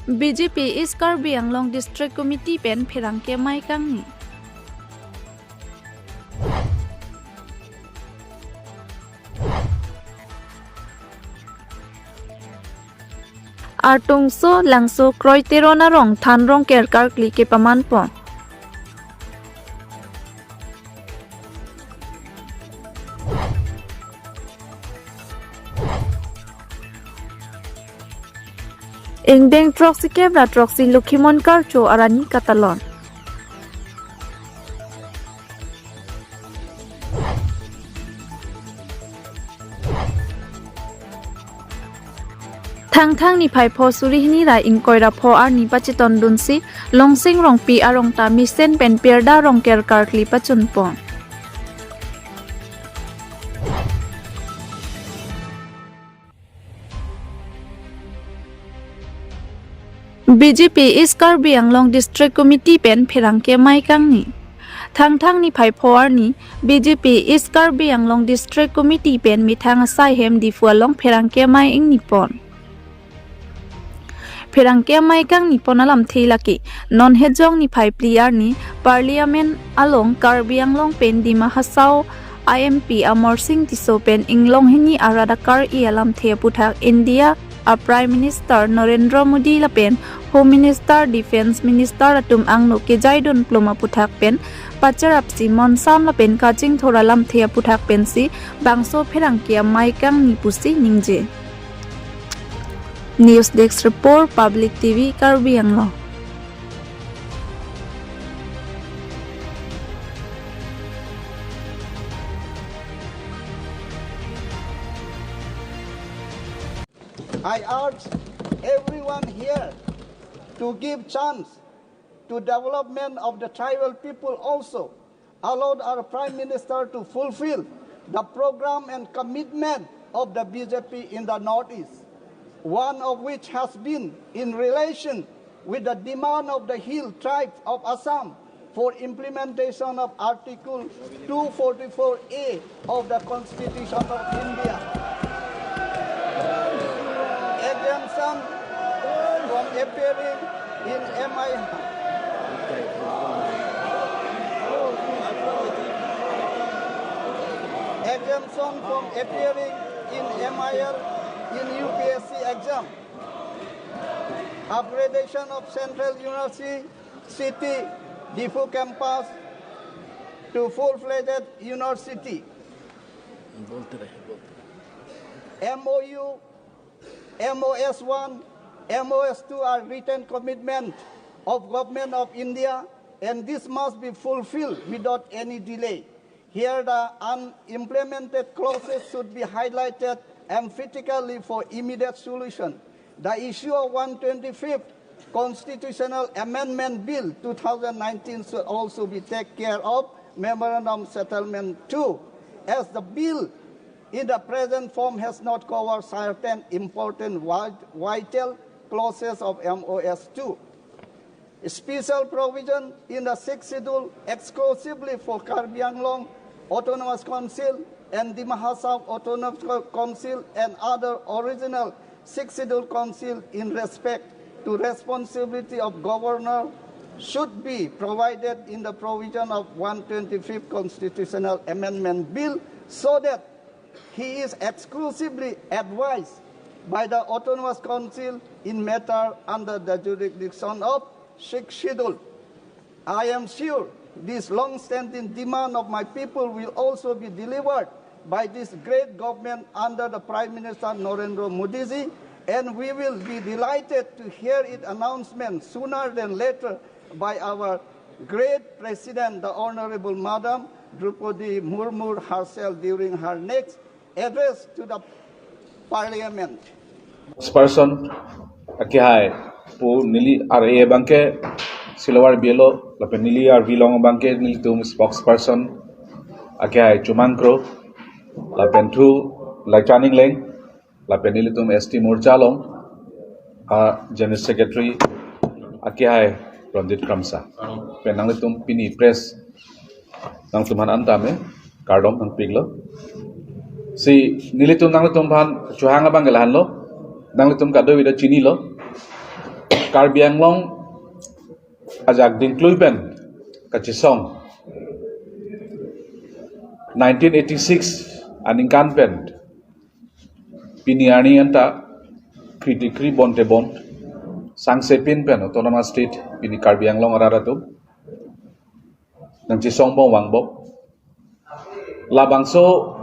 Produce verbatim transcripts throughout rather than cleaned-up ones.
B J P East Karbi Anglong District Committee pen pherangke amei kangni. Artungso Langso Kroi Teron arong than rongker karkli kepaman pon. Ingdeng throksi kep ra throksi Lokhimon Karcho arni katalon. Thangthang niphai pho suri hini ra ingkoi ra pho arni pachetondunsi Longsing Rongpi arong ta mesen pen pirda rongker karkli pachun pon. B J P East Karbi Anglong District Committee pen pherangke amei kangni. Thangthang niphai pho arni B J P East Karbi Anglong District Committee pen methang asai hem Diphu along pherangke amei ingni pon. Pherangke amei kangni pon alamthe lake, non hejong niphai phli arni Parliament along Karbi Anglong pen Dima Hasao a M P Amarsing Tisso pen inglong hini arat akar-i alamthe aphuthak India a Prime Minister Narendra Modi lapen Home Minister, Defence Minister atum angno kejaidun plum aphuthak pen pacharapsi monsam lapen kachingthur alamthe aphuthak pensi bangso pherangke amei kangni pusi ningje. News Desk Report, Public T V, Karbi Anglong. I urge everyone here to give chance to development of the tribal people also. Allowed our Prime Minister to fulfill the program and commitment of the B J P in the Northeast, one of which has been in relation with the demand of the Hill Tribes of Assam for implementation of Article two forty-four A of the Constitution of India. Exemption from appearing in M I L. Exemption from appearing in M I L in U P S C exam. Upgradation of Central University, City, Diphu campus to full-fledged university. M O U, M O S one, M O S two are written commitment of Government of India, and this must be fulfilled without any delay. Here, the unimplemented clauses should be highlighted emphatically for immediate solution. The issue of one twenty-fifth Constitutional Amendment Bill two thousand nineteen should also be taken care of, Memorandum Settlement two, as the bill in the present form has not covered certain important vit-, vital clauses of M O S two. Special provision in the Sixth Schedule exclusively for Karbi Anglong Autonomous Council and Dima Hasao Autonomous Co-, Council and other original Sixth Schedule Council in respect to responsibility of governor should be provided in the provision of one twenty-fifth Constitutional Amendment Bill, so that he is exclusively advised by the Autonomous Council in matter under the jurisdiction of Sixth Schedule. I am sure this long-standing demand of my people will also be delivered by this great government under the Prime Minister Narendra Modi ji, and we will be delighted to hear its announcement sooner than later by our great President, the Honorable Madam Droupadi Murmu herself during her next address to the Parliament. Spokesperson akehai pu neli R A abangke silawar belo, lapen neli R V along abangke nelitum spokesperson akehai Chumang Kro, lapen thu Laichan Engleng, lapen nelitum S T Morcha along a General Secretary akehai Ranjit Kramsa. Pen nanglitum pini press nangtumphan an tame kardom nangpiklo. Si nelitum nanglitumphan chohang abang ke lahenlo. Nanglitum kadokave ta chinilo. Karbi Anglong ajak dingklui pen kachesong nineteen eighty-six aningkan pen pini arni anta kri tikri bon tebon sangsepin pen autonomous state pini Karbi Anglong arat atum nangchesong bom vangbom. Labangso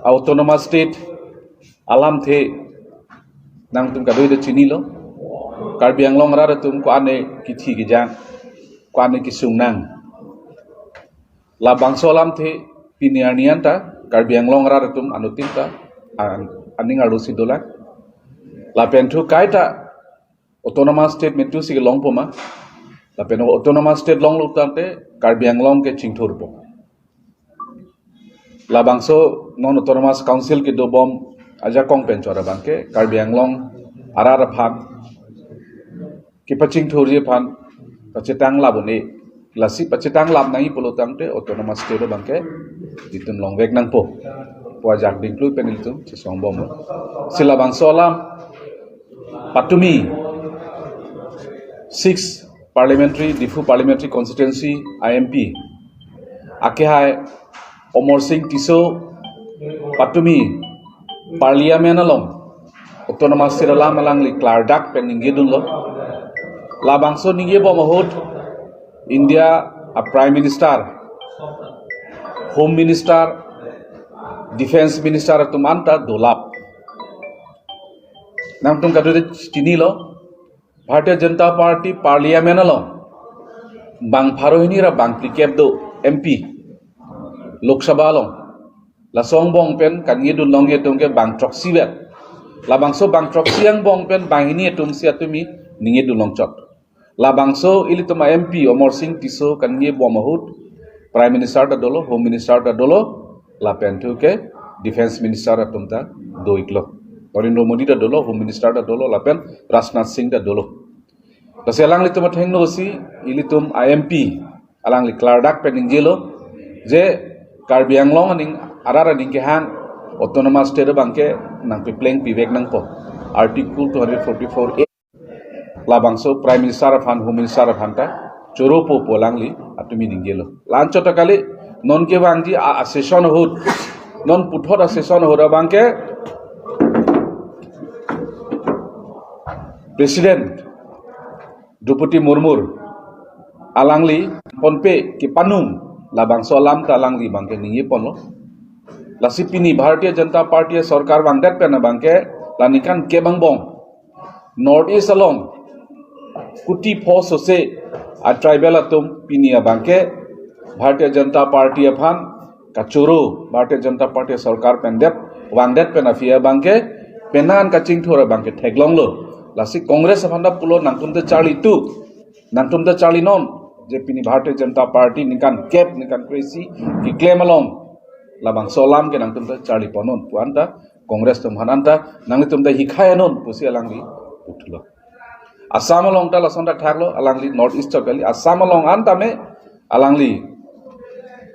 autonomous state alamthe nangtum kadoi ta chinilo. Karbi Anglong arat atum ko-an ne kithi kejang, ko-an ne kesung nang. Labangso alamthe pini arni anta Karbi Anglong arat atum anuttin ta an-, aning arlo si dolang. Lapen thu kaita autonomous state metu si kelong poma. Lapen autonomous state longlo tangte Karbi Anglong ke chingthurpo. Labangso non autonomous council kedobom ajakong pen chora abangke Karbi Anglong arat aphan kepachingthurji aphan pachetang lap un-e, lasi pachetang lap nangji pulo tangte autonomous state abangke itum longvek nangpo pu ajak dingklui pen ilitum chesong bomlo. Si labangso alam patumi six parliamentary, Diphu parliamentary constituency I M P akehai Amarsing Tisso patumi parliament along autonomous state alam alangli klardak pen ningjedunlo. Labangso ningjebom ahut India a Prime Minister, Home Minister, Defence Minister atum anta dolap. Nangtum kadoi ta chinilo, Bharatiya Janata Party parliament along bang pharo hini ra bang phlikep do M P Lok Sabha along. Laso angbong pen kaningjedun longji atum ke bang throksi vet. Labangso bang throksi angbong pen banghini atum si atumi ningjebom longchot. Labangso ilitum a M P Amarsing Tisso kaningje bom ahut Prime Minister ta dolo, Home Minister ta dolo, lapen thu ke Defence Minister atum ta do-iklo. Narendra Modi ta dolo, Home Minister ta dolo, lapen Rajnath Singh ta dolo. Lasi alanglitum athengno si ilitum a M P alangli klardak pen ningjelo je Karbi Anglong aning arat aning kehang autonomous state abangke nangpepleng pivek nangpo. Article two hundred forty-four A labangso Prime Minister aphan, Home Minister aphan ta choropo pu alangli atumi ningjelo. La-anchot ta kali, non kevangji a, a session ahut, non puthot a session ahut abangke President Droupadi Murmu alangli ponpe kepanung labangso alam ta alangli abangke ningjeponlo. Lasi pini Bharatiya Janata Party sorkar vangdet pen abangke la ningkan kep angbong North East along kuti pho sose a tribal atum pini abangke Bharatiya Janata Party aphan kachoro, Bharatiya Janata Party sorkar pendet, vangdet pen aphi abangke, penan kachingthur abangke theklonglo. Lasi Congress aphan ta pulo nangtum ta charli tu, nangtum ta charli non, je pini Bharatiya Janata Party ningkan kep, ningkan kre-isi keklem along labangso alam ke nangtum ta charlipon non pu anta Congress atum aphan anta nanglitum ta hikhai non pusi alangli puthulo. Assam along ta lason ta thaklo, alangli North East chot kali, Assam along an tame alangli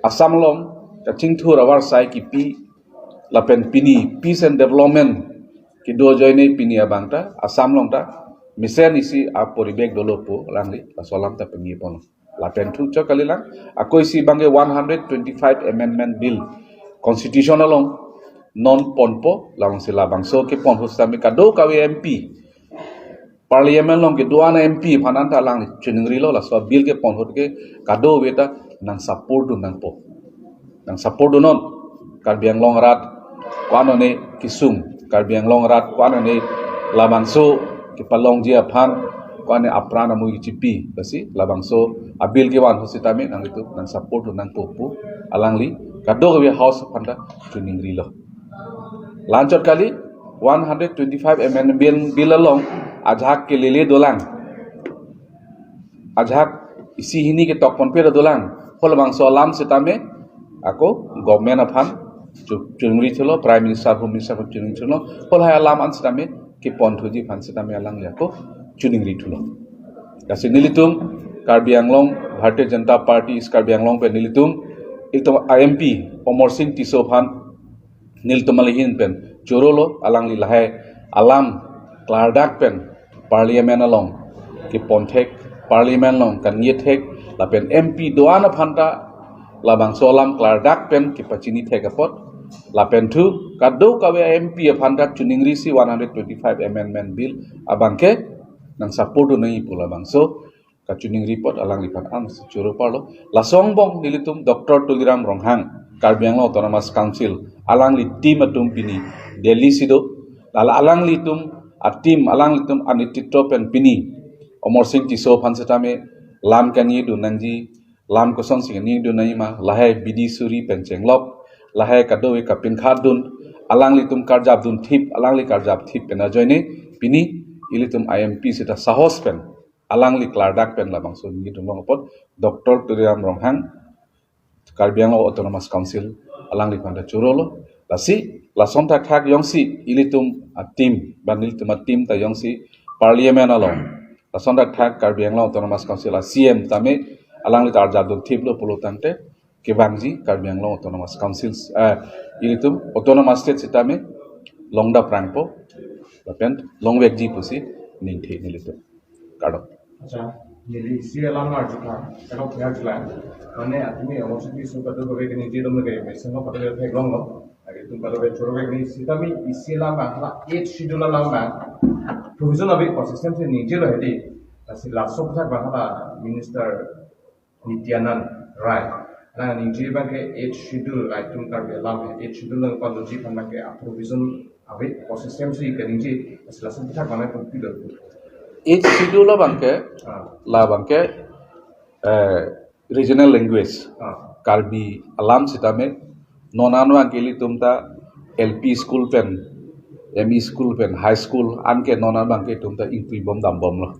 Assam along kachingthur avarsai kipi lapen pini peace and development kedo ajoine pini abang ta Assam along ta mesen isi aporibek dolo pu alangli laso alam ta pengipon. Lapen thu chot kalilang, ako isi abangke one hundred twenty-five Amendment Bill Constitution along non ponpo, labangsi labangso kepon ahut sitame kadokave M P, Parliament along kedo-an M P aphan anta alangli chiningrilo, laso bill kepon ahut ke kadokave ta nang support dun nangpo. Nang support dun non. Karbi Anglong arat ko-an ne kesung, Karbi Anglong arat ko-an ne labangso kepalongji aphan ko-an ne apran amui kechipi, lasi labangso a bill kevan ahut sitame nanglitum nang support dun nangpo pu alangli kadokave House aphan ta chiningrilo. La-anchot kali, one hundred twenty-five Amendment Bill along ajahak kelele dolang, ajahak isi hini ketok ponpe dolang, halabangso alam sitame ako government aphan chu-, chiningri thulo, Prime Minister, Home Minister aphan chiningri thulo, halahai alam an sitame kepon thuji aphan sitame alangli ako chiningri thulo. Lasi nelitum Karbi Anglong, Bharatiya Janata Party East Karbi Anglong pen nelitum, ilitum a M P Amarsing Tisso aphan nelitum ahin pen chorolo, alangli lahai alam klardak pen Parliament along kepon thek, Parliament along kangni thek, lapen M P do-an aphan ta labangso alam klardak pen kepachini thek apot, lapen thu kadokave M P aphan ta choningri si one hundred twenty-five Amendment Bill abangke nang support do nangji pu labangso kachoningri apot alangliphan an si choro parlo. Laso angbong nelitum Doctor Tuliram Ronghang, Karbi Anglong Autonomous Council, alangli team atum pini Delhi si do. Lala alanglitum a-team, alanglitum anititro pen pini Amarsing Tisso aphan setame lam kangni dun nangji, lam kosonsi kangni dun nangji ma, lahai bidi suri pen chenglok, lahai kadokave kapinkhat dun, alanglitum karjap dun thip, alangli karjap thip pen ajoine pini ilitum I M P seta sahos pen alangli klardak pen labangso nangdun long apot Doctor Tuliram Ronghang, Karbi Anglong Autonomous Council, alangliphan ta chorolo. Lasi lason thakthak jongsi ilitum a-team, ban ilitum a-team ta jongsi Parliament along, lason thakthak Karbi Anglong Autonomous Council a-C M tame alangli ta arjap dun thiplo pulo tangte kevangji Karbi Anglong Autonomous Council, eh, ilitum Autonomous State sitame longdap rangpo lapen longvekji pusi ningthe nelitum. Kardom. Acha, neli isi alam arjuka, kadokave arjuka. Mane atumi Amarsing Tisso kadokave kaningje dom lage, mesen lo kadokave theklonglo. Lake itum kadokave choro ke ni sitame isi alam abang, hala Eighth Schedule alam abang, provision ave, consistency ningjelo hedi. Lasi laso aphuthak abang hala Minister Nityanand Rai, nangli ningje abangke Eighth Schedule, itum Karbi alam Eighth Schedule nangpaloji aphan abangke a-provision ave, consistency kaningje, lasi laso aphuthak abang nangpilo. Eighth Schedule abangke, Ah. labangke, eh, regional language. Ah. Karbi alam sitame, non an abangke ilitum ta L P school pen, M E school pen, high school, anke non an abangke itum ta ingtui bom dam bomlo.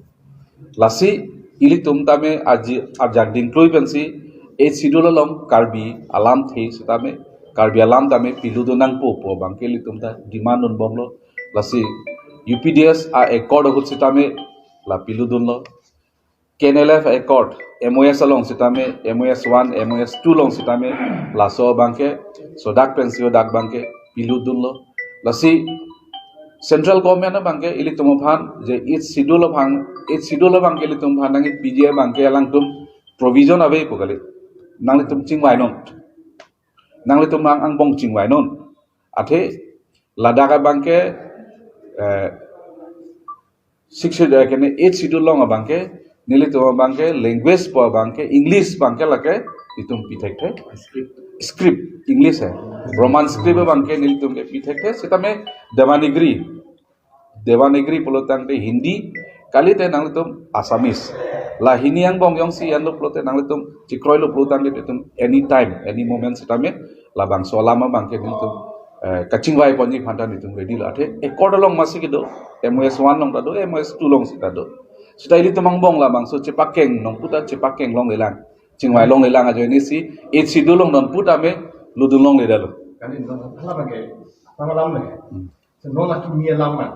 Lasi ilitum tame aji, ajak dingklui pensi Eighth Schedule along Karbi alamthe sitame, Karbi alam tame piludun nangpo pu abangke ilitum ta demand dun bomlo. Lasi U P D S a-accord ahut sitame la piludunlo. K N L F accord, M O S along sitame, M O S one, M O S two along sitame, laso abangke sodak pensi hadak abangke piludunlo. Lasi Central Government abangke ilitum aphan je Eighth Schedule aphan, Eighth Schedule abangke ilitum aphan nangpiji abangke alangtum provision ave pu kali. Nanglitum chingvainon. Nanglitum ang angbong chingvainon. Athe ladak abangke, eh, Sixth Schedule, eh, kene Eighth Schedule along abangke, nelitum abangke, language pu abangke, English abangke lake itum pi thekthe. Script. Script, English eh. Roman script abangke nelitum ke pi thekthe, sitame Devanagari. Devanagari pulo tangte Hindi, kalite nanglitum Assamese. La hini angbong jongsi anlo pulote nanglitum chekroilo pulo tangte itum anytime, any moment sitame labangso alam abangke nelitum, eh, kachingvai ponji aphan ta nelitum ready lo. Athe accord along masi kedo, M O S one along ta do, M O S two along sita do. Sita ilitum angbong labangso chepakeng nangpu ta chepakeng longlelang, chingvai longlelang ajoine si Eighth Schedule along nangpu tame ludun longledetlo. Kali non hala abangke, tama lam le. Hmm. Senon akimi alam man.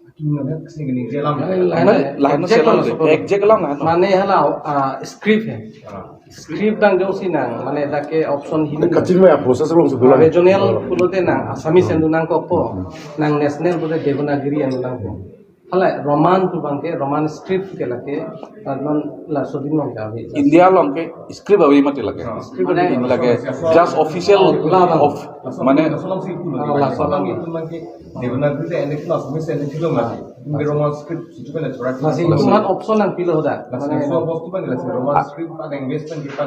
Akimi alam kan kesini gini je alam. Lain, lain, Mane, lain exact selo alam le. Exact alam kan. Mane hala, ah, script hai. Ah. Script abang jongsi nang, mane dak ke option hini. Kachingvai a-process alongsi dolang. Regional pulote nang, Assamese endu nangkokpo. Hmm. Nang national pulote Devanagari endu nangkok. Hala Roman pu abangke, Roman script ke lake, non laso adim along ke ave. India along ke script ave mati lake. Ah. Script ave. Lake just official La abang. of, mane Laso alam si pulo. Ah, laso alam. Itu abangke Devanagari te enek lo, Assamese enek lo mati. Ini Roman script itu kan natural. Masih itu man option nangpilo dak. Laso Mane laso bostu abang laso Roman script pada English kan kita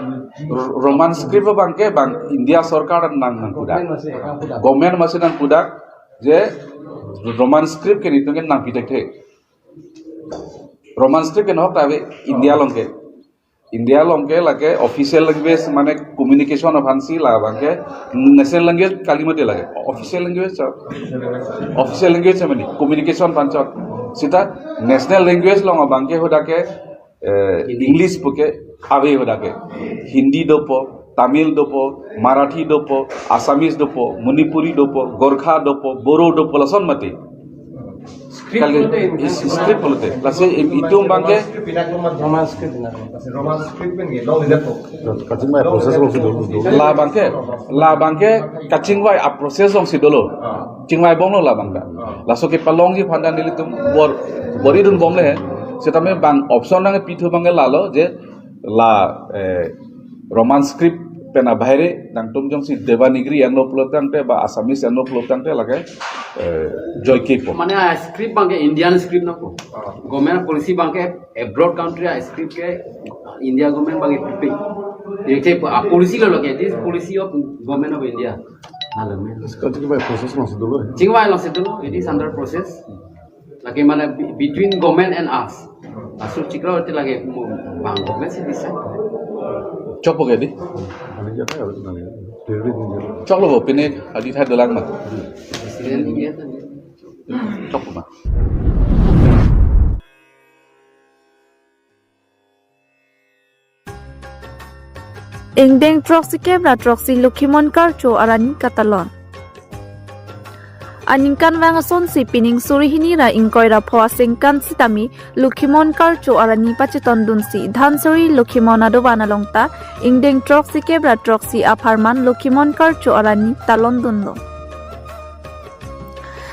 R-, Roman script abangke bang India sorkar nang nangpudak. Government masih nangpudak. Government masih nangpudak je Roman script ke nelitum ke nangpi thekthe. Roman script ke nahok ta ave India along ke. India along ke lake official language mane communication aphansi labangke national language kali mati lake. Official language chot. Official language mane communication aphan chot. Sita national language along abangke hadak ke, eh, English puke ave hadak ke. Hindi dopo, Tamil dopo, Marathi dopo, Assamese dopo, Manipuri dopo, Gorkha dopo, Boro dopo, lason mati. Script Kali pulote, is-, script pulote. Lasi im-, itum abangke Roman script na. Roman script kan gitu, long lihat tuh. Kachingvai process alongsi dolo, dolo. Labangke, labangke kachingvai a-process alongsi dolo. Ah. Chingvai bomlo labangke. Ah. Laso kepalongji aphan ta nelitum bor-, bor-idun bomle. Sitame bang option nangpithu abang ke lalo je la, eh, Roman script pen abahere nangtum jongsi Devanagari enlo pulotangte ba Assamese enlo pulotangte lake, eh, joike po. Mane a script abang ke Indian script nangpo. Government policy abang ke abroad country a script ke India government abang ke pipe. Ye ke a policy lo lake, this policy of Government of India. Halo me. Sekarang kita process masih dulu ya. Chingvai alongsi dolo, it is under process. Lake mane be-, between government and us. Laso chiklo te lake mo bang government si decide. Chokpo ke dei? Nanglitum ya, nanglitum ya. Diri diri. Choklo bo, pine hadi thai dolang ma. President India tadi. Chokpo ma. Ingdeng throksi kep ra throksi Lokhimon Karcho arni katalon. Aningkanvang asonsi pining suri hini ra ingkoi ra pho aningkan sitame Lokhimon Karcho arni pachetondunsi Dhansiri Lokhimon adovan along ta ingdeng throksi kep ra throksi apharman Lokhimon Karcho arni talondunlo.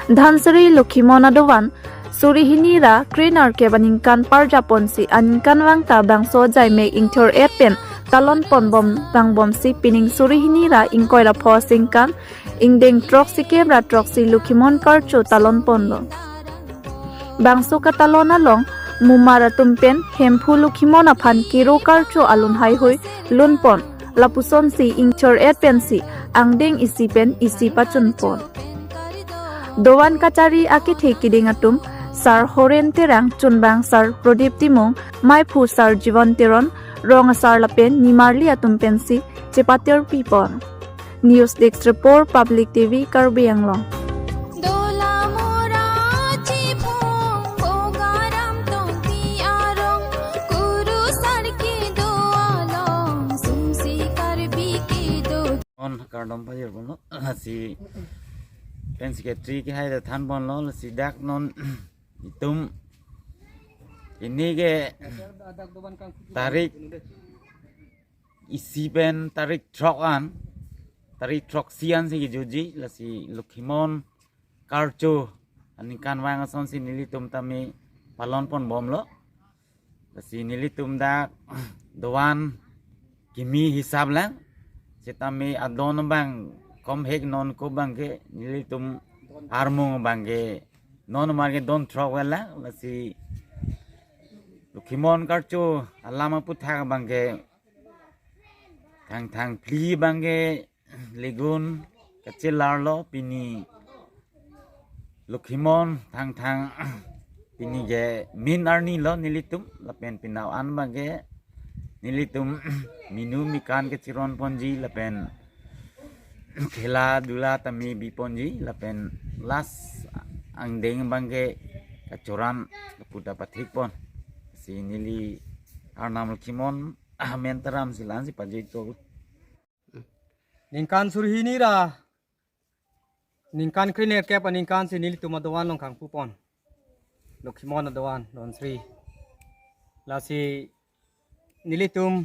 Dhansiri Lokhimon adovan suri hini ra krenerkep aningkan parjaponsi aningkanvang ta bangso ajaimek ingthor-et pen talonpon bom vangbomsi pining suri hini ra ingkoi ra pho aningkan ingdeng throksi kep ra throksi Lokhimon Karcho talonponlo. Bangso katalon along mumar atum pen Hemphu Lokhimon aphan kero karcho alun haihui lunpon, lapusonsi ingthor-et pensi angdeng isi pen isi pachunpon. Dovan kachari akethe keding atum Sar Horen Terang, chunbang Sar Prodip Timung, maiphu Sar Jivan Teron, rong asar lapen nimarli atum pensi chepatirpipon. News Desk Report, Public T V, Karbi Anglong. Dolamara Chiphung Bogaram Tongti Arong Kuru Sarki Do Along Sumsi Karbi Kido. On kardom pajir bono si pen secretary ke hai da than bono si dak non itum ini ke tarik isi pen tarik throk an, tarik throksi ansi kejutji, lasi Lokhimon Karcho aningkanvang asonsi nelitum tame palonpon bomlo. Lasi nelitum dak dovan kimi hisap lang, sitame adon abang komhek non ko abang ke nelitum armung abang ke non abang ke don throk vel lang, lasi Lokhimon Karcho alam aputhak abang ke Thangthang phli abang ke Legun kachelarlo, pini Lokhimon Thangthang pini ke min arni lo nelitum, lapen pinau an abang ke nelitum minu mikan kechironponji lapen khela dula tame biponji lapen last angdeng abang ke kachoran kaputa pathikpon. Si neli Arnam Lokhimon amen taram si la-ansi pajir to. Ningkan suri hini ra ningkan krenerkep aningkansi nelitum adovan along kangpupon. Lokhimon adovan, Dhansiri. Lasi nelitum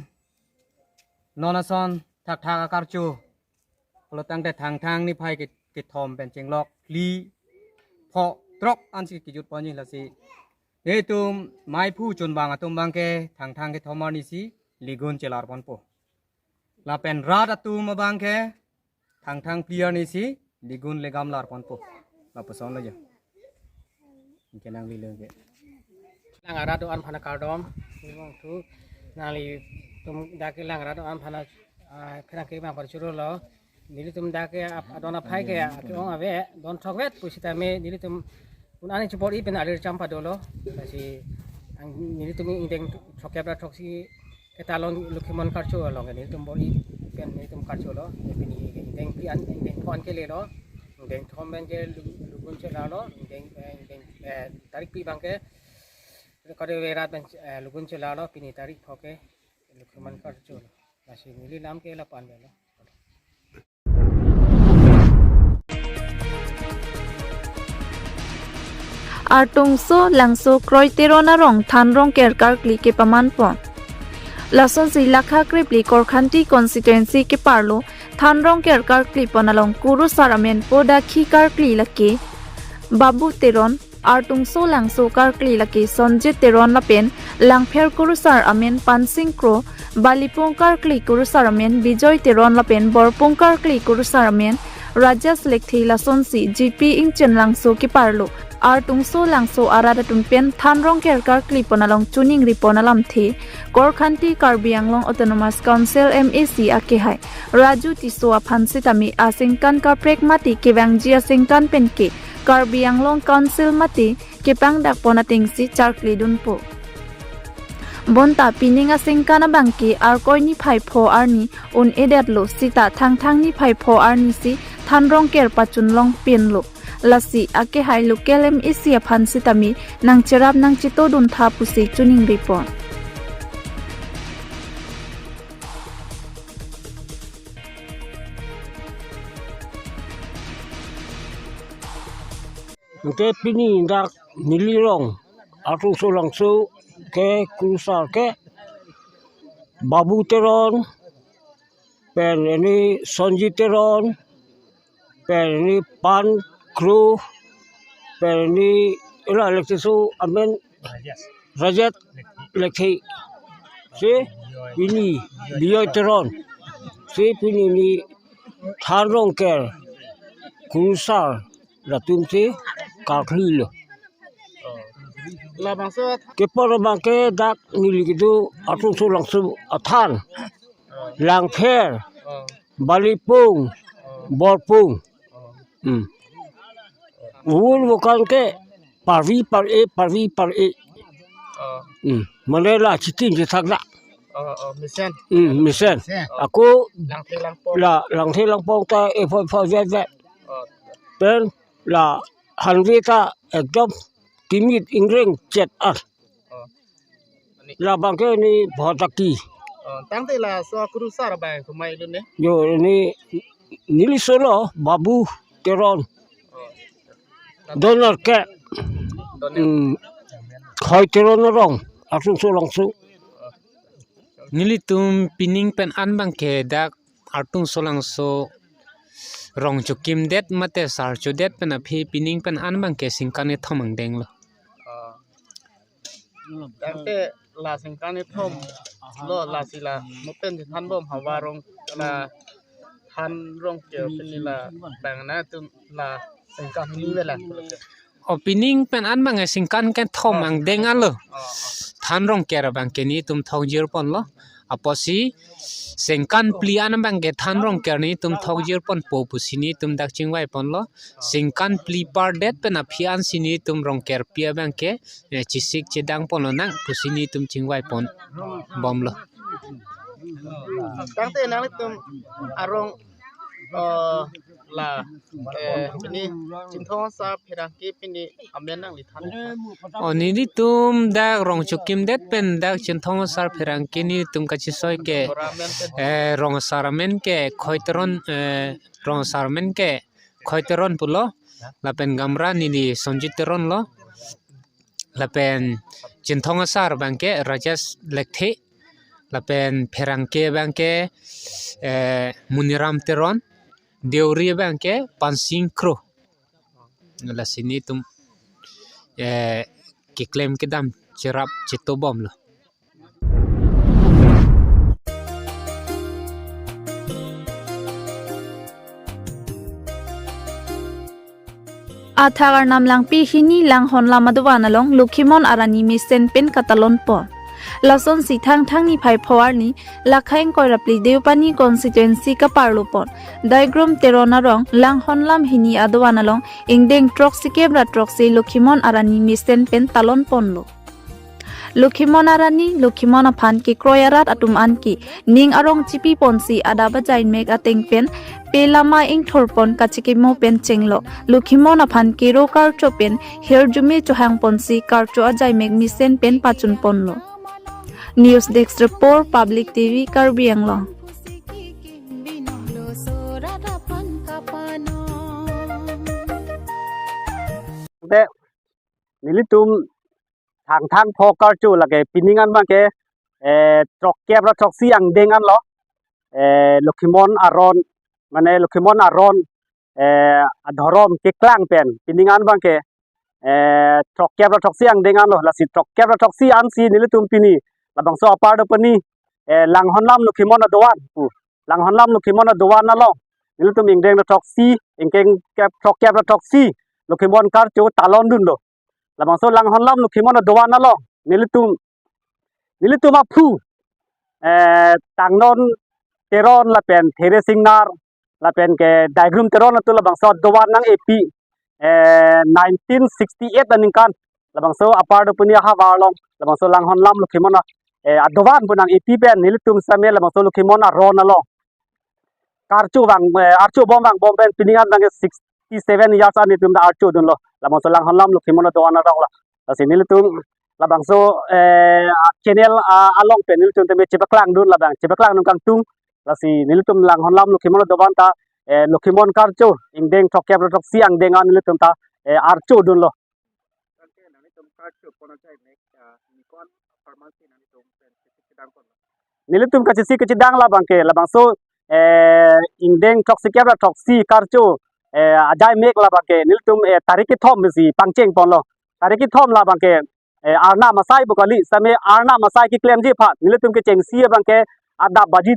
non ason thakthak akarcho pulotangte Thangthang niphai ke, kethom pen chenglok phli pho throk ansi kejutponji, lasi nelitum maiphu chunbang atum abang ke Thangthang kethom arnisi Legun chelarponpo. Lapen rat atum abang ke Thangthang phli arnisi Legun legam larponpo. Lapuson lo jo. Anke nangli lo ke. Lang arat do-an aphan kardom. Nangtum dak ke lang arat do-an aphan, ah, pherangke abang parchurolo. Nelitum dak ke ap-, adon aphai ke, ah, ke-ong ave, don throkvet pusitame nelitum un ani chupor i pen alir cham padolo. Lasi ang nelitum ingdeng throkkep ra throksi ketalon Lokhimon Karcho along ke nelitum bor-i pen nelitum karcholo. Pini ingdeng phli an, ingdeng pho an kelelo. Ingdeng thom pen ke Lu-, Legun chelarlo. Ingdeng, eh, ingdeng, eh, tarik phli abang ke kade verat pen, eh, Legun chelarlo. Pini tarik pho ke Lokhimon Karcho. Lasi neli lam ke lapu-an lo. Artungso Langso Kroi Teron arong than rongker karkli kepamanpon. Lasonsi lakha krephli Korkanthi constituency keparlo than rongker karklipon along kurusar amen po dakhi karkli lake Babu Teron, Artungso Langso karkli lake Sonjit Teron lapen Langpher kurusar amen Pansing Kro, Balipung karkli kurusar amen Bijoy Teron lapen Borpung karkli kurusar amen Rajesh Lekthe lasonsi G P Ingchen Langso keparlo. Artungso Langso arat atum pen Thanrongker karkli pon along choningri pon alamthe Korkanthi Karbi Anglong Autonomous Council M A C akehai Raju Tisso aphan sitame asengkan kaprek mate kevangji asengkan penke Karbi Anglong Council mate kepangdak pon atengsi charkli dunpo. Bonta pining asengkan abangke Arkoi niphai pho arni un-edetlo sita Thangthang niphai pho arnisi Thanrongker pachun long pinlo. Lasi akehai local M A C aphan sitame nangcherap nangchito duntha pusi choningri pon. Anke pini dak neli rong Artungso Langso ke kurusar ke Babu Teron, pen ini Sonjit Teron, pen ini Pan Kro, pen ini ila Lekthe so amen Rajesh Lekthe. Si pini Bijoy Teron. Si pini ini Thanrongker kurusar latumsi karklilo. Labangso Kepar abangke dak neli kedo Artungso Langso athan. Langpher, Balipung, Borpung. Hmm. Ur bukan ke parvi par-e, parvi par-e. Hmm. Mane la chitin chethak dak. Oh, oh, mesen. Hmm, mesen. Ako Langthe Langpong. La Langthe Langpong ta e pho pho jet jet. Oh. Pen la hanvi ta ekdom timit ingreng chet ar. Oh. Labangke ini Bhotaki. Oh, tangte laso akurusar abang kumai dun ne? Yo, ini neli solo Babu Teron. Oh. Donor ke. Donor. Hmm. Khoi Teron arong, Artungso Langso. Nelitum pining pen an abangke dak Artungso Langso rong chokimdet mate sar chodet pen aphi pining pen an abangke sengkan kethom angdenglo. Ah. Tangte la sengkan kethom lo, lasi la mo pen thanbom havar rong la Thanrongker pini labang nangtum la sengkan ni vela. O pining pen an abangke sengkan kethom angdeng alo. Oh, oh. Thanrongker abangke netum thokjir ponlo. Apotsi sengkan phli an abangke Thanrongker netum thokjir ponpo pusi netum dak chingvai ponlo. Sengkan phli pardet pen aphi ansi netum Rongkerpi abangke, eh, chesik chedang ponlonang pusi netum chingvai pon bomlo. Tangte nangtum arong, eh, la, eh, pini Chinthong Asar Pherangke pini amen nangli than. O, nelitum dak rong chokimdet pen dak Chinthong Asar Pherangke netum kachesoi ke, eh, rong asar amen ke Khoi Teron, eh, rong asar amen ke Khoi Teron pulo, lapen gamra neli Sonjit Teron lo, lapen Chinthong Asar abangke Rajesh Lekthe, lapen Pherangke abangke, eh, Muniram Teron, Deuri abangke Pansing Kro. Lasi netum, eh, keklem kedam cherap chito bomlo. Athak Arnam Langpi hini Langhon lam adovan along Lokhimon Arani mesen pen katalon pon. Lasonsi Thangthang niphai pho arni Lakhaing Koirapli Deopani constituency kaparlo pon. Daigrum Teron arong Langhon lam hini adovan along ingdeng throksi kep ra throksi Lokhimon Arani mesen pen talon ponlo. Lokhimon Arani, Lokhimon aphan kekroi arat atum anke ning arong chipi ponsi adap ajai mek ateng pen pe lama ingthor pon kachekimo pen chenglo. Lokhimon aphan kero karcho pen hirjume chohang ponsi karcho ajai mek mesen pen pachun ponlo. News Desk Report, Public T V, Karbi Anglong. Te, nelitum Thangthang pho karcho lake pining an abangke, eh, throkkep ra throksi angdeng anlo, eh, Lokhimon Aron, mane Lokhimon Aron, eh, adhorom keklang pen pining an abangke eh, throkkep ra throksi angdeng anlo, lasi throkkep ra throksi ansi nelitum pini labangso apar do pani, eh, Langhonlam Lokhimon adovan pu, Langhonlam Lokhimon adovan along nelitum ingdeng ra throksi, ingdeng kep throkkep ra throksi Lokhimon karcho talon dunlo. Labangso Langhonlam Lokhimon adovan along nelitum, nelitum aphu, eh, Tangnon Teron lapen There Singnar lapen ke Daigrum Teron atum labangso adovan nang-epi, eh, nineteen sixty-eight aningkan labangso apar do pani ahavar along labangso Langhonlam Lokhimon a, eh, adovan pu nang-epi pen nelitum same labangso Lokhimon aron along karcho vang, eh, archo bom vangbom pen pining an abang ke sixty-seven years an nelitum ta archo dunlo labangso Langhonlam Lokhimon adovan along lo. Lasi nelitum labangso, eh, channel, ah, along pen nelitum tame chepaklang dun labang, chepaklang dun kangtung. Lasi nelitum Langhonlam Lokhimon adovan ta, eh, Lokhimon karcho ingdeng throkkep ra throksi angdeng an nelitum ta, eh, archo dunlo. Nelitum kachisi kachidang labang ke labangso, eh, ingdeng throksikep ra throksi karcho, eh, ajai mek labang ke nelitum, eh, tarik kethom pensi pangcheng ponlo. Tarik kethom labang ke, eh, arnam asai pu kali, same arnam asai keklemji aphan nelitum kechengsi abang ke adap baji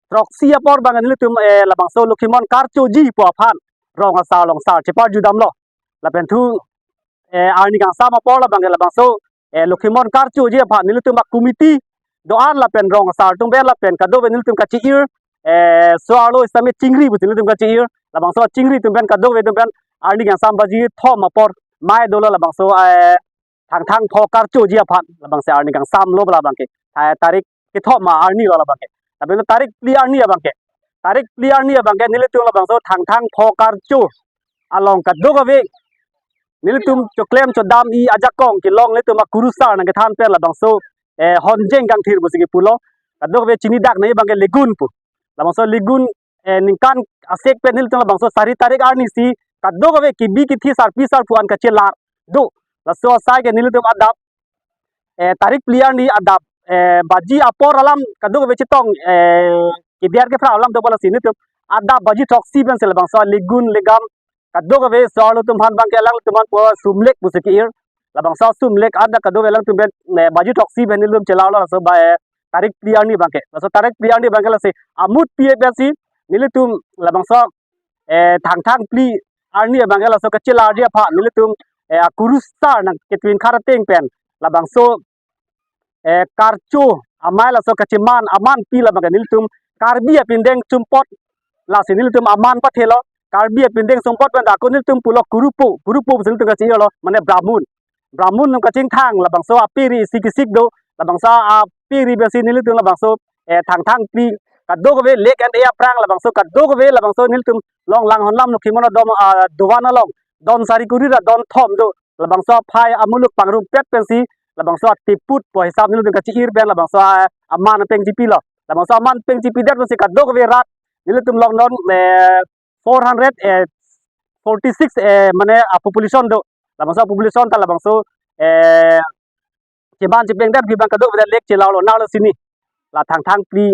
throksi apor abang nelitum, eh, labangso Lokhimon karchoji pu aphan rong asar along sar cheparju damlo. Lapen thu, eh, arni kangsam apor labang ke labangso, eh, Lokhimon karchoji aphan nelitum a-committee do-an lapen rong asar atum pen lapen kadokave nelitum kachi-ir, eh, so-arlo sitame chingri pusi nelitum kachi-ir. Labangso chingri atum pen kadokave atum pen arni kangsam baji thom apor mai dolo labangso, eh, Thangthang Pho karchoji aphan labangso arni kangsam lo labang ke, eh, tarik kethom arni lo labang ke. Tapi lo tarik phli arni abang ke, tarik phli arni abang ke nelitum labangso Thangthang Pho karcho along kadokave nelitum choklem chodam-i ajakong kelong nelitum akurusar nangkethan pen labangso, eh, honjeng kangthir pusi kepulo. Kadokave chinidak nai abang ke legun pu. Labangso legun, eh, ningkan asek pen nelitum labangso sari tarik arni si kadokave kebi kethe sarpi sarpo an kachelar do. Laso asai ke nelitum adap, eh, tarik phli arni adap, eh, baji apor alam kadokave chetong, eh, kebiar kephra alam do bala si nelitum adap baji throksi pensi labangso legun legam kadokave so-arlo atum aphan abang ke alangtum aphan pu sumlek pusi ke-ir. Labangso sumlek adap kadokave alangtum pen, eh, baji throksi pen nelitum chelarlo laso ba, eh, tarik phli arni abang ke. Laso tarik phli arni abang ke lasi amut pi pensi nelitum labangso, eh, Thangthang phli arni abang ke laso kachelarji aphan nelitum, eh, akurusar nangketwinkhat ateng pen labangso, eh, karcho amei laso kacheman aman pi labang ke nelitum Karbi apindeng chumpot, lasi nelitum aman pathelo. Karbi apindeng chumpot pen ako nelitum pulo kurupo, kurupo pusi nelitum kachi-irlo, mane Bramun. Bramun atum kachingthang labangso apiri isi kesik do, labangso apiri pensi nelitum labangso, eh, Thangthang phli kadokave lake and aphrang labangso kadokave labangso nelitum along Langhonlam Lokhimon adom, ah, dovan along don sari kuri ra don thom do. Labangso aphai amuluk pangrumpet pensi labangso atiput po hisap nelitum kachi-ir pen labangso, ah, aman peng chipilo. Labangso aman peng chipidet pensi kadokave rat nelitum along non, eh, four hundred, eh, forty-six, eh, mane a-population do. Labangso population ta labangso, eh, cheman chepengdet abang kadokave lake chelarlo nanglo sini. La Thangthang phli,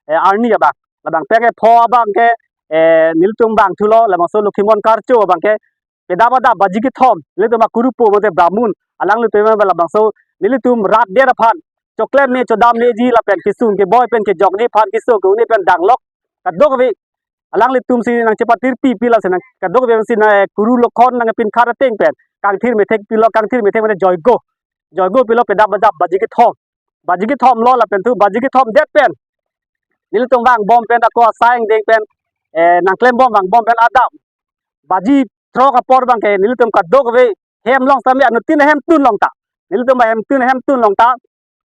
eh, arni abang. Labang peng ke pho abang ke, eh, nelitum bang thulo, labangso Lokhimon karcho abang ke pedap adap baji kethom, nelitum akurupo mate Bramun, alanglitum labangso nelitum rat der aphan choklem me chodam meji lapen kesung keboi pen kejok ni aphan keso ke-un-e pen danglok kadokave alanglitum si nangchepatir pi pi lasi nang kadokave si nang, eh, kuru lokhon nangpinkhat ateng pen kangthir methek pilo, kangthir methek mane joigo. Joigo pilo pedap adap baji kethom. Baji kethom lo lapen thu baji kethom det pen nelitum vangbom pen ako asai angdeng pen, eh, nangklembom vangbom pen adap baji throk apor abang ke nelitum kadokave hem along sitame anuttin ahem tun along ta, nelitum ahem tun ahem tun along ta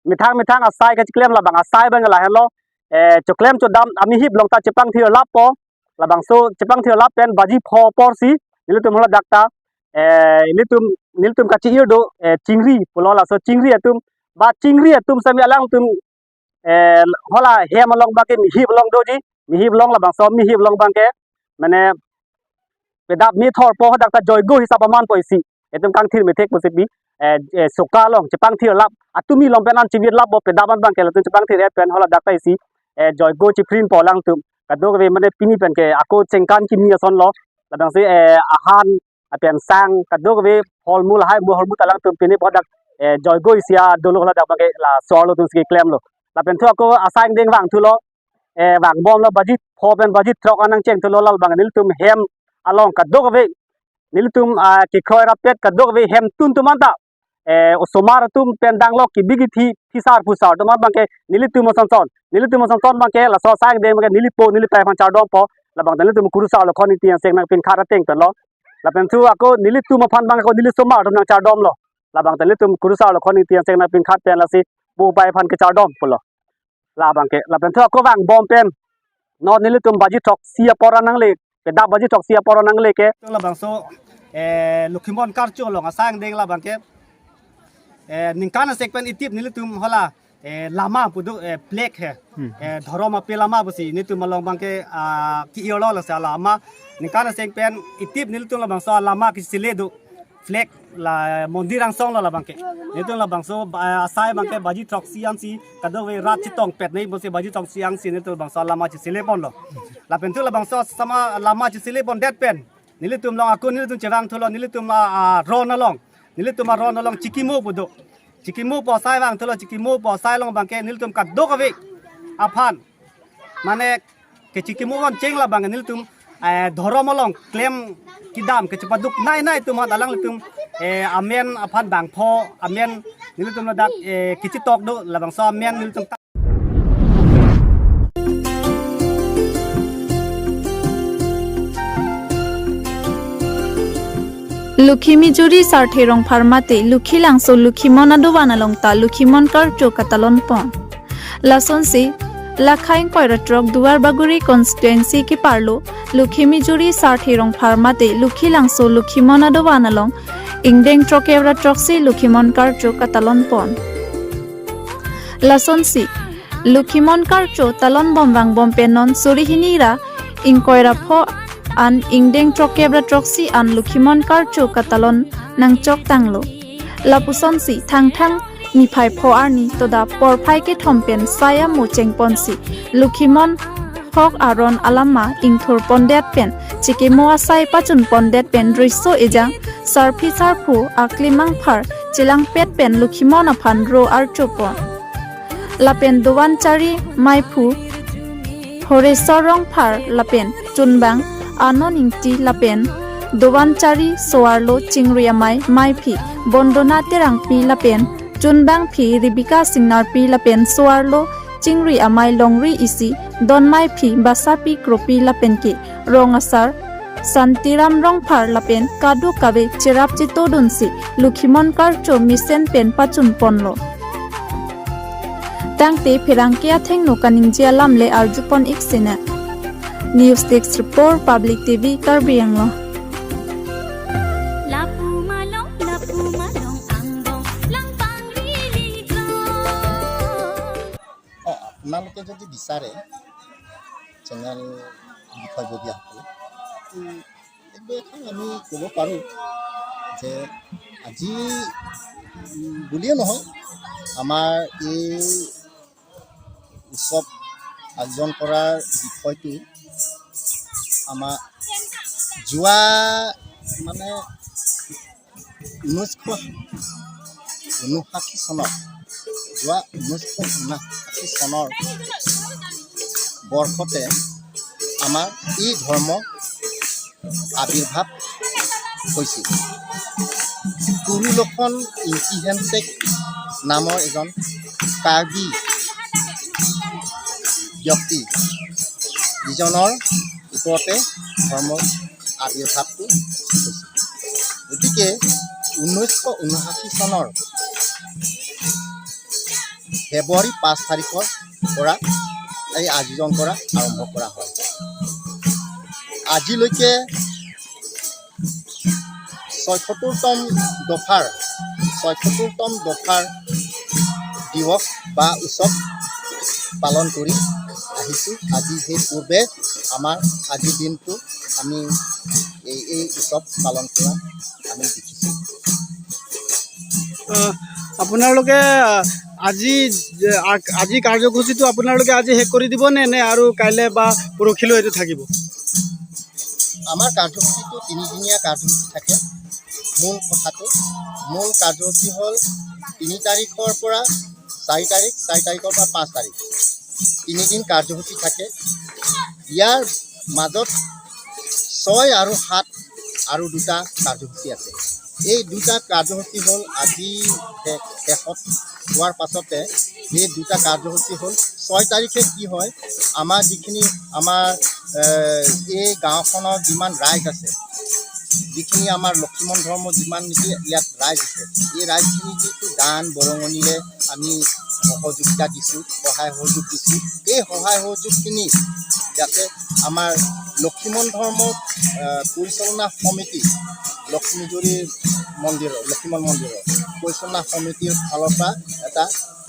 methang methang asai kacheklem labang asai abang lahenlo, eh, choklem chodam amihip along ta chepangthir lappo. Labangso chepangthir lap pen baji pho apor si nelitum hala dak ta, eh, nelitum, nelitum kachi-ir do, eh, chingri pulo, laso chingri atum ba chingri atum sitame alangtum, eh, hala hem along abang ke mihip along doji, mihip along labangso mihip along abang ke mane pedap methorpo, hadak ta joigo hisap amanpo isi. Itum kangthir methek pusi pi, eh, eh, soka along chepangthir lap, atumi along pen an chivit lappo, pedap an abang ke latum chepangthir-et pen hala dak ta isi, eh, joigo chiphrinpo alangtum. Kadokave mane pini pen ke ako chengkan kimi asonlo. Labangsi, eh, ahan lapen sang kadokave pholmul hai mo hormu ta alangtum pini bodak, eh, joigo isi adolo, ladak abangke laso arlo atumsi klemlo. Lapen thu ako asai angdeng vangthulo, eh, vangbomlo, baji pho pen baji throk an nangchengthulo, labang nelitum hem along kadokave nelitum, ah, kekroi rapet kadokave hemtun atum anta, eh, osomar atum pen danglo, kebi kethe, phisar phusar atum abangke nelitum asonson, nelitum asonson abangke laso asai angdeng abangke neli po, neli pei aphan chardompo, labang nelitum kurusar Lokhon Ingti Ancheng nangpinkhat ateng pen lo. Lapen thu ako nelitum aphan abang ako neli osomar atum nangchardomlo, labang nelitum kurusar Lokhon Ingti Ancheng nangpinkhat pen lasi po pei aphan kechardom pulo. Labangke, lapen thu ako vangbom pen non nelitum baji throksi apor an nangle, kedap baji throksi apor an nangle ke. Labangso, eh, Lokhimon Karcho along asai angdeng labangke, eh, ningkan asek pen itip nelitum hala, eh, lama pu do, eh, flag he. Hmm. Eh, dhorom ape lama pusi nelitum along abangke, ah, ki-irlo, lasi lama. Ningkan asek pen itip nelitum labangso lama kesele do. Flag la mondir angsong lo labangke. Nelitum labangso, ah, asai abangke baji throksi ansi kadokave rat chetongpet nei pusi baji throksi ansi nelitum labangso lama chesele ponlo. Lapen thu labangso sama lama chesele pondet pen nelitum along ako nelitum chevangthulo, nelitum a, a, ron along. Nelitum aron along chikimo pu do. Chikimo pu asai vangthulo, chikimo pu asai along abangke nelitum kadokave aphan, mane kechikimo ancheng labang nelitum, eh, dhorom along klem kedam kechepaduk nei nei atum aphan alanglitum, eh, amen aphan bangpho, amen nelitum ladak, eh, kechetok do, labangso amen nelitum Lokhi Mijuri Sarthe Rongphar mate Lokhilangso Lokhimon adovan along ta Lokhimon Karcho katalon pon. Lasonsi, Lakha ingkoi ra throk Duarbagori constituency keparlo, Lokhi Mijuri Sarthe Rongphar mate Lokhilangso Lokhimon adovan along, ingdeng throkkep ra throksi Lokhimon Karcho katalon pon. Lasonsi, Lokhimon Karcho talon bom vangbom pen non suri hini ra ingkoi ra pho an ingdeng throkkep ra throksi an Lokhimon Karcho katalon nangchok tanglo. Lapusonsi thangthang niphai pho arni toda porphai kethom pen saya mo chengponsi Lokhimon hok aron alama ingthur pondet pen chikimo asai pachun pondet pen riso ejang sarpi sarpo aklimang phar chelangpet pen Lokhimon aphan ro archo pon. Lapen Dovanchari Maiphu, Horesor Rongphar lapen Chunbang Anon Ingti lapen Dovanchari Soarlo Chingri Amei Maiphi, Bondona Terangpi lapen Chunbangphi Rebecca Singnarpi lapen Soarlo Chingri Amei Longri isi, Donmaiphi Basapi Kropi lapen ke Rong Asar Santiram Rongphar lapen kadokave cherap chetodunsi Lokhimon Karcho mesen pen pachun ponlo. Tangte pherangke athengno kaningje alam le arjupon ik sene. News Desk Report, Public T V, Karbi Anglong. Lapu malong, lapu malong, angbong langpang rili ko. অ, আপোনালোকে যদি বিচাৰে চেনেল বিষয়ববীয়াসকলে, উম, তেন্তে এখন আমি ক'ব পাৰোঁ যে আজি, উম, বুলিয়ে নহয়, আমাৰ এই উৎসৱ আয়োজন কৰাৰ বিষয়টো আমাৰ যোৱা, মানে, ঊনৈছশ ঊনষাঠি চনৰ, যোৱা ঊনৈছশ ঊনষাঠি চনৰ বৰ্ষতে আমাৰ এই ধৰ্ম আবিৰ্ভাৱ হৈছিল। কুৰু লক্ষণ ইংতি হেনচেক নামৰ এজন কাৰ্বি ব্যক্তি, যিজনৰ ওপৰতে ধৰ্মৰ আবিৰ্ভাৱটো হৈছিল। গতিকে ঊনৈছশ ঊনষাঠি চনৰ ফেব্ৰুৱাৰী পাঁচ তাৰিখৰ পৰা এই আয়োজন কৰা আৰম্ভ কৰা হয়। আজিলৈকে ছয়সত্তৰতম দফাৰ, ছয়সত্তৰতম দফাৰ দিৱস বা উৎসৱ পালন কৰি আহিছোঁ। আজি সেই পূৰ্বে আমাৰ আজিৰ দিনটো আমি এই, এই উৎসৱ পালন কৰা আমি দেখিছোঁ। আহ, আপোনালোকে, আহ, আজি যে, আ-, আজি কাৰ্যসূচীটো আপোনালোকে আজি শেষ কৰি দিব নে, নে আৰু কাইলৈ বা পৰহিলৈ এইটো থাকিব? আমাৰ কাৰ্যসূচীটো তিনিদিনীয়া কাৰ্যসূচী থাকে। মূল কথাটো, মূল কাৰ্যসূচী হ'ল তিনি তাৰিখৰ পৰা চাৰি তাৰিখ, চাৰি তাৰিখৰ পৰা পাঁচ তাৰিখ, তিনিদিন কাৰ্যসূচী থাকে। ইয়াৰ মাজত ছয় আৰু সাত আৰু দুটা কাৰ্যসূচী আছে। এই দুটা কাৰ্যসূচী হ'ল আজি শে- শেষত হোৱাৰ পাছতে এই দুটা কাৰ্যসূচী হ'ল, ছয় তাৰিখে কি হয়, আমাৰ যিখিনি আমাৰ, এ, এই গাঁওখনৰ যিমান ৰাইজ আছে, যিখিনি আমাৰ লক্ষীমন ধৰ্ম যিমান নেকি ইয়াত ৰাইজ আছে, এই ৰাইজখিনি যিটো দান বৰঙণিৰে আমি সহযোগিতা দিছোঁ, সহায় সহযোগ দিছোঁ, এই সহায় সহযোগখিনি যাতে আমাৰ লক্ষীমন ধৰ্ম, এ, পৰিচালনা সমিতি, লক্ষ্মীজুৰি মন্দিৰৰ, লক্ষীমন মন্দিৰৰ পৰিচালনা সমিতিৰ ফালৰ পৰা এটা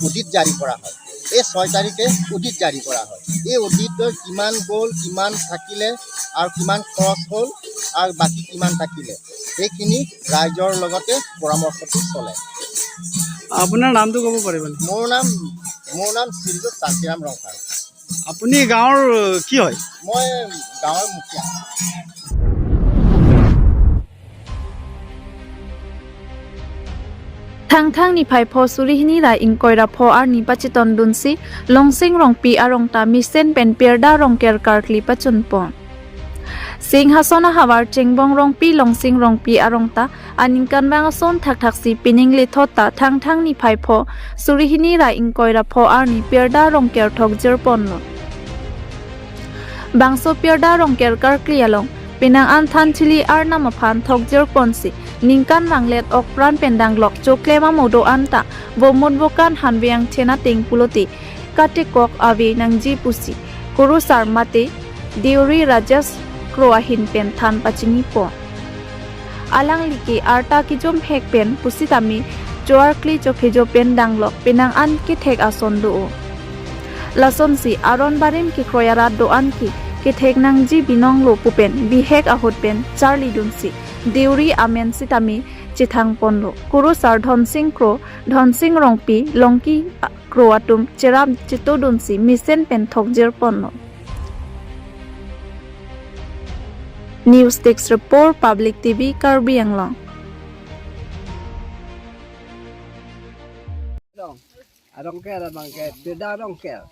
অডিট জাৰি কৰা হয়। এই ছয় তাৰিখে অডিট জাৰি কৰা হয়। এই অডিটৰ কিমান গ'ল, কিমান থাকিলে আৰু কিমান খৰচ হ'ল আৰু বাকী কিমান থাকিলে, সেইখিনি ৰাইজৰ লগতে পৰামৰ্শটো চলে। আপোনাৰ নামটো ক'ব পাৰিব নেকি? মোৰ নাম, মোৰ নাম শ্ৰীযুত শান্তিৰাম ৰংখাৰ। আপুনি গাঁৱৰ কি হয়? মই গাঁৱৰ Mukhia. Thangthang niphai pho suri hini ra ingkoi ra pho arni pachetongdunsi Longsing Rongpi arong ta mesen pen pirda rongker karkli pachunpon. Singhason ahavar Chengbong Rongpi, Longsing Rongpi arong ta aningkanvang ason thakthaksi pining lethot ta Thangthang niphai pho suri hini ra ingkoi ra pho arni pirda rongker thokjirponlo. Bangso pirda rongker karkli along penang an thanthili arnam aphan thokjirponsi ningkanvang let okpran pen danglok choklem amo do-an ta bomut bokan hanve angthen ateng pulote katekok ave nangji pusi kurusar mate Deuri Rajesh Kro ahin pen than pachinipon. Alangli ke arta kejom hek pen pusitame choarkli chokhejo pen danglok penang an kethek ason do-o. Lasonsi aron barim kekroi arat do-an ke kethek nangji binonglo pu pen bihek ahut pen charlidunsi Deuri amen sitame chethangponlo. Kurusar Dhonsing Kro, Dhonsing Rongpi, Longki Kro atum cherap chetodunsi mesen pen thokjirponlo. News Desk Report, Public T V, Karbi Anglong. Arongker abang ke, pirda rongker.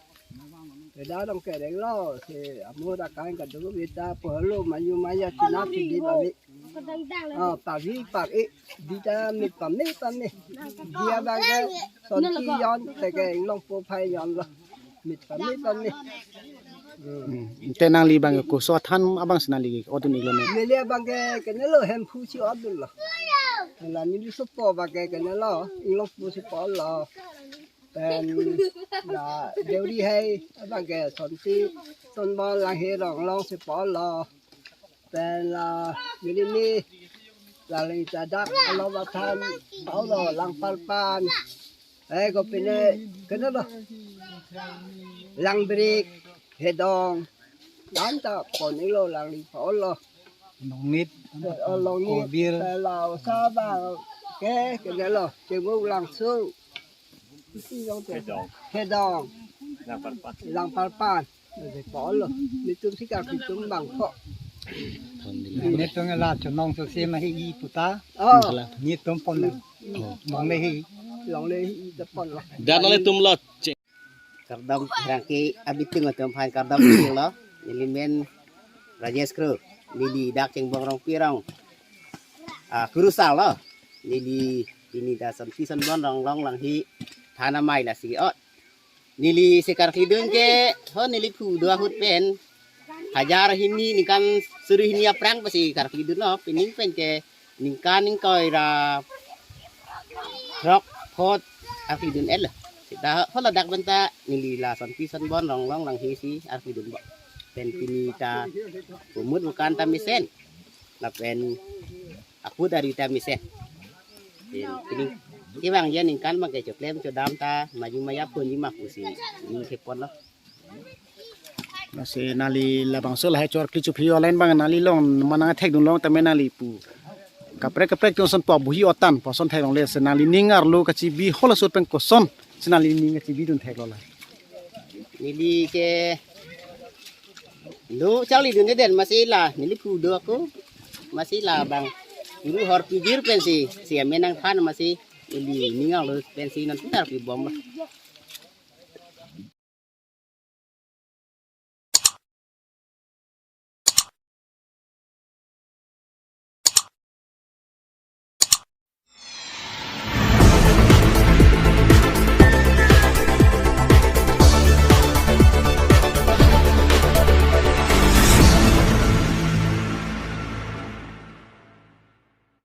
Pirda rongker denglo, si amu da kain kadu kita pahalo mayu maya tina pidi pami. Ah, pagi pagi dita mit pami pami. Dia bang ke sonti yon teke inglong po phai yon lo. Mit pami pami. Hmm. Hmm. Te nangli bang ke koso than abang si nangli odun iglo ne. Neli abang ke kenelo hemphu si odun lo. La neli sopo bang ke kenelo inglong po si po lo. Pen la Deuri hai abang ke sonti sonbon lang he rong long si po lo. Pen la neli ni la ling tadak alo bathan tau lo lang palpan. Eh, ko pine kena lo. Lang brik hedong. Lan ta pon ilo lang li pa olo. Nongmit. Olo ni Kobir. Pen la usa bang ke kena lo. Cengmu lang su. Isi long tu. Hedong. Hedong. Lang palpan. Lang palpan. Ode polo. Nitum si kaki tum bang ko. Nitum la chonong so se ma hi i puta. Oh. Nitum pon. Oh. Long le hi. Long le hi i ta pon lo. Dan le tum lo. Kardom rangke abitung atum phan kardom ting lo. Neli men Rajesh Kro. Neli dak Chengbong Rongpi arong. Ah, kurusar lo. Neli ini da sonti sonbon rong long lang hi than amei lasi ot. Neli si karklidun ke, ho neli phu do ahut pen. Hajar hini ningkan suri hini aphrang pasi karklidun lo, pining pen ke ningkan ingkoi ra throk phot karklidun et lo. Sita ho ladak pen ta neli la sonti sonbon rong long lang hi si karklidun bo. Pen pini ta bomut bokan ta mesen. Lapen akut ari ta mesen. Pen pini kevang ya ningkan bang ke choklem chodam ta maju maya pun ji ma pusi ning thepon lo. Lasi nangli labangso lahai chor kli chuphi online bang nangli long manang thekdun long tame nangli pu. Kaprek kaprek tun son po buhi otan po son thek long le se nangli ning arlo kachibi hola sut pen koson se nangli ning kachibidun thek lo la. Neli ke Lo charlidunde den, masi la neli phu do ako. Masi labang guru hor pijir pensi, si amen nangphan masi ili ningang lo pensi non putar pibomlo.